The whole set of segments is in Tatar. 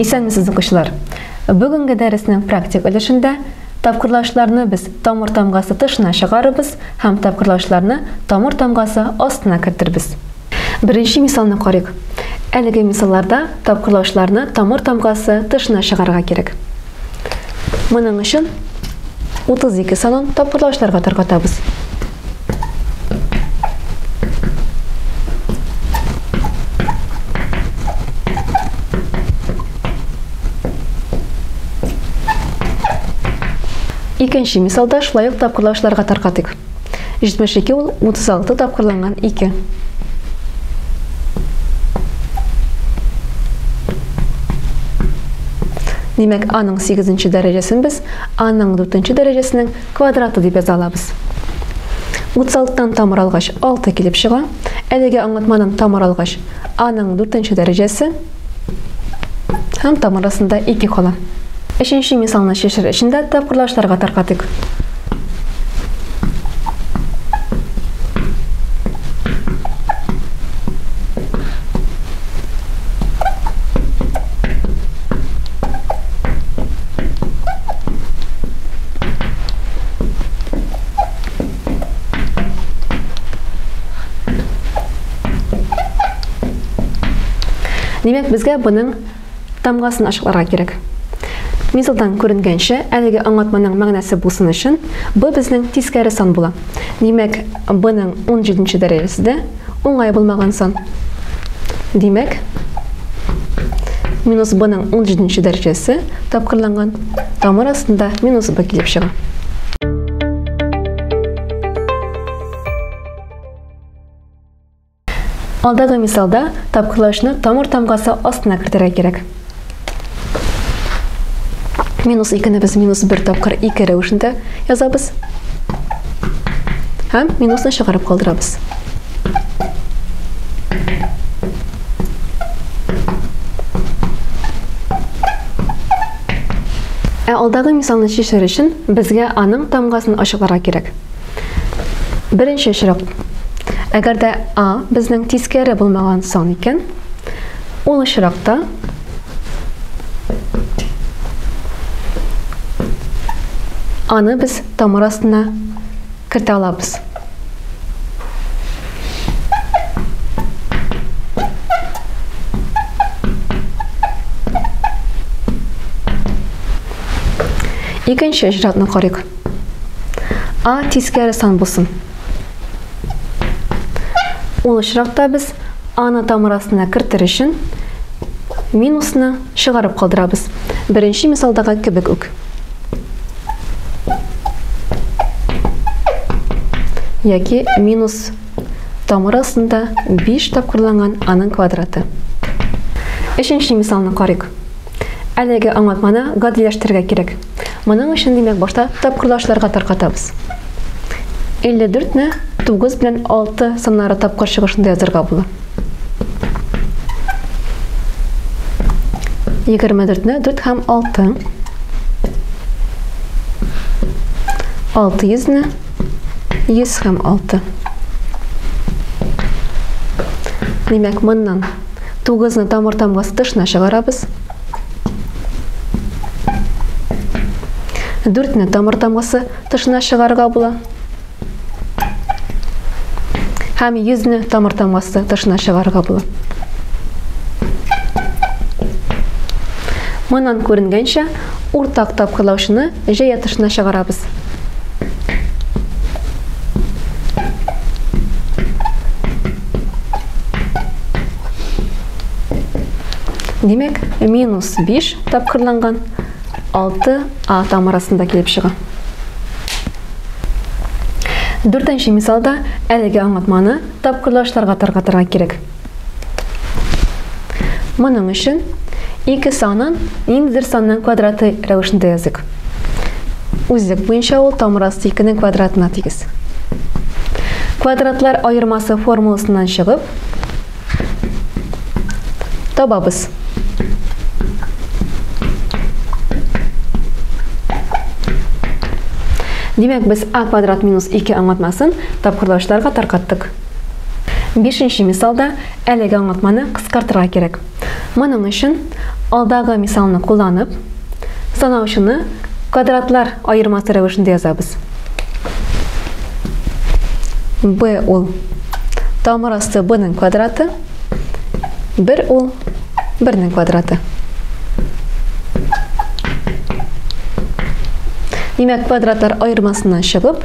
Исәнмесез, укучылар! Бүгенге дәреснең практик өлешендә тапкырлаучыларны без тамыр тамгасы тышына чыгарырбыз һәм тапкырлаучыларны тамыр тамгасы астына кертербез. Беренче мисалны карыйк. Әлеге мисалларда тапкырлаучыларны тамыр тамгасы тышына чыгарырга кирәк. Моның өчен 32 санын тапкырлаучыларга таркатабыз. Икенче мисалда шулай ук тапкырлаучыларга таркатыйк. 72 ул 36 тапкырланган 2. Димәк, аның 8 дәрәҗәсен без аның 4 дәрәҗәсенең квадраты дип яза алабыз. 36-тан тамыр алгач 6 килеп чыга. Әлеге аңлатмадан тамыр алгач аның 4 дәрәҗәсе һәм тамыр астында 2 кала. Өченче мисалны чишер өчен дә тапкырлаучыларга таркатыйк. Димәк, безгә буның тамгасын ачыкларга кирәк. Мисалдан күренгәнчә, әлеге аңлатманың мәгънәсе булсын өчен, б безнең тискәре сан була. Димәк, б-ның 17 дәрәҗәсе дә уңай булмаган сан. Димәк, минус б-ның 17 дәрәҗәсе тапкырланган тамыр астында минус б килеп чыга. Алдагы мисалда тапкырлаучыны тамыр тамгасы астына кертергә кирәк. Минус 2-не без минус 1 тапкыр 2 рәвешендә язабыз. Һәм минусны чыгарып калдырабыз. Ә алдагы мисалны чишер өчен безгә аның тамгасын ачыкларга кирәк. Беренче очрак. Әгәр дә А безнең тискәре булмаган сан икән, ул очракта аны без тамыр астына кертә алабыз. Икенче очракны карыйк. А тискәре сан булсын. Ул очракта без А-ны тамыр астына кертер өчен минусны чыгарып калдырабыз. Беренче мисалдагы кебек үк. Яки минус тамыр астында 5 тапкырланган аның квадраты. Өченче мисалны карыйк. Әлеге аңлатманы гадиләштерергә кирәк. Моның өчен, димәк, башта тапкырлаучыларга таркатабыз. 54-не 9 белән 6 саннары тапкыр чыгышында язарга була. 24-не 4 һәм 6. 600-не 100 һәм 6. Димәк, моннан 9-ны тамыр тамгасы тышына чыгарабыз. 4-не тамыр тамгасы тышына чыгарырга була. Һәм 100-не тамыр тамгасы тышына чыгарырга була. Моннан күренгәнчә, уртак тапкырлаучыны җәя тышына чыгарабыз. Димәк, минус 5 тапкырланган 6а тамыр астында килеп чыга. Дүртенче мисалда әлеге аңлатманы тапкырлаучыларга таркатырга кирәк. Моның өчен ике санын ниндидер санның квадраты рәвешендә языйк. Үзлек буенча ул тамыр асты 2-нең квадратына тигез. Квадратлар аермасы формуласыннан чыгып табабыз. Димәк, без а квадрат минус 2 аңлатмасын тапкырлаучыларга таркаттык. Бишенче мисалда әлеге аңлатманы кыскартырга кирәк. Моның өчен Алдагы мисалны кулланып, санаучыны квадратлар аермасы рәвешендә язабыз. B ул тамыр асты B-ның квадраты, 1 ул 1-нең квадраты. Димәк, квадратлар аермасыннан чыгып,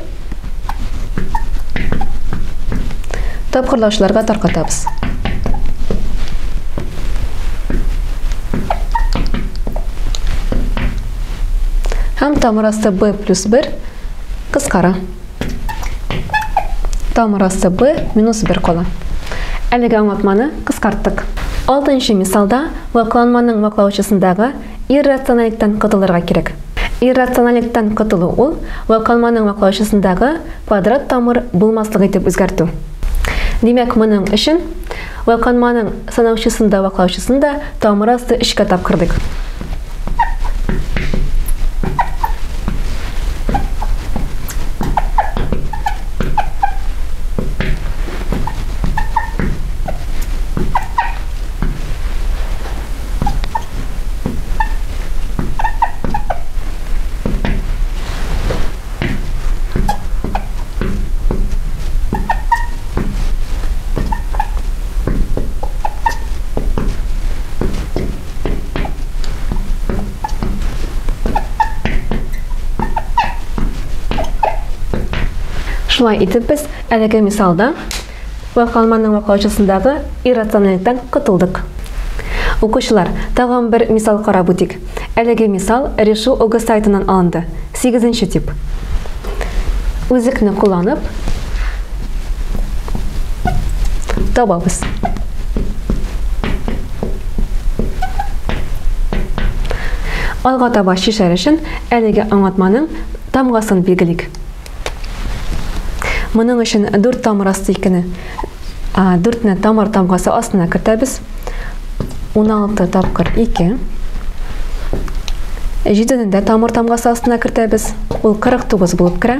тапкырлаучыларга таркатабыз. Һәм тамыр асты B плюс 1 кыскара. Тамыр асты B минус 1 кала. Әлеге аңлатманы кыскарттык. Алтынчы мисалда вакланманың ваклаучысындагы иррациональлектән котылырга кирәк. Иррациональлектән котылу ул вакланманың ваклаучысындагы квадрат тамыр булмаслык итеп үзгәртү. Димәк, моның өчен вакланманың санаучысын да ваклаучысын да тамыр асты өчкә тапкырдык. Шулай итеп без әлеге мисалда Вакланманың ваклаучысындагы иррациональлектән котылдык. Укучылар, тагын бер мисал карап үтик. Әлеге мисал Решу ОГЭ сайтыннан алынды. Сигезенче тип. Үзлекне кулланып табабыз. Алга таба чишәр өчен әлеге аңлатманың тамгасын билгелик. Моның өчен 4 тамыр асты икене, 4-не тамыр тамгасы астына кертәбез. 16 тапкыр 2. 7-не дә тамыр тамгасы астына кертәбез. Ул 49 булып керә.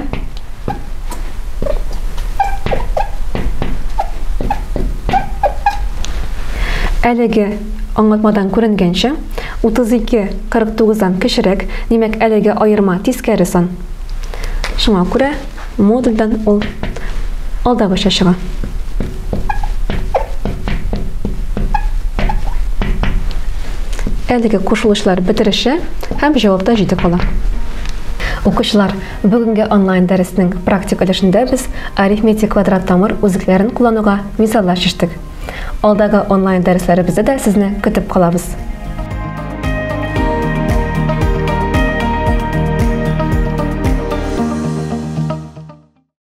Әлеге аңлатмадан күренгәнчә, 32 49-дан кечерәк, димәк, әлеге аерма тискәре сан. Шуңа күрә модульдән ул алдагыча чыга. Әлеге кушылышлар бетерешә һәм җавапта җиде кала. Укучылар, бүгенге онлайн дәреснең практик өлешендә без арифметик квадрат тамыр үзлекләрен куллануга мисаллар чиштек. Алдагы онлайн дәресләребездә дә сезне көтеп калабыз.